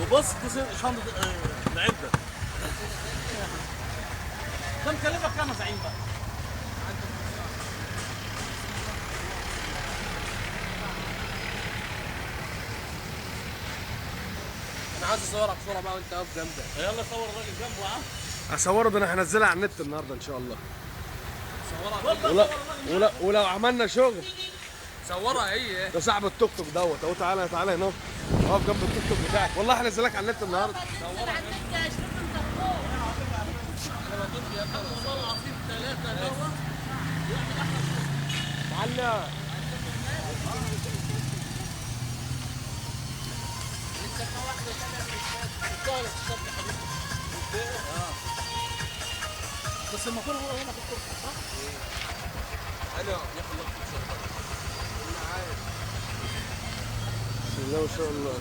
وبص دي شنطه العدة. كم كلفك كام يا زعيم بقى؟ انا عايز اصورك صوره بقى وانت واقف جنبك. يلا صور الراجل جنبه يا عم. اصوره ده انا هنزلها على النت النهارده ان شاء الله. صورها. ولا ولو عملنا شغل صورها هي. ده صاحب التوك توك دوت اهو. تعالى تعالى هنا اقف جنب التوك توك بتاعك، والله هنزلك على النت النهارده. صورها على النت يا شريف انت فوق. والله العظيم ثلاثة دوت يعمل احلى شغل. معلم بس المفروض هو هنا في الكرسي صح؟ انا يا اخي الله. بسم الله ما شاء الله.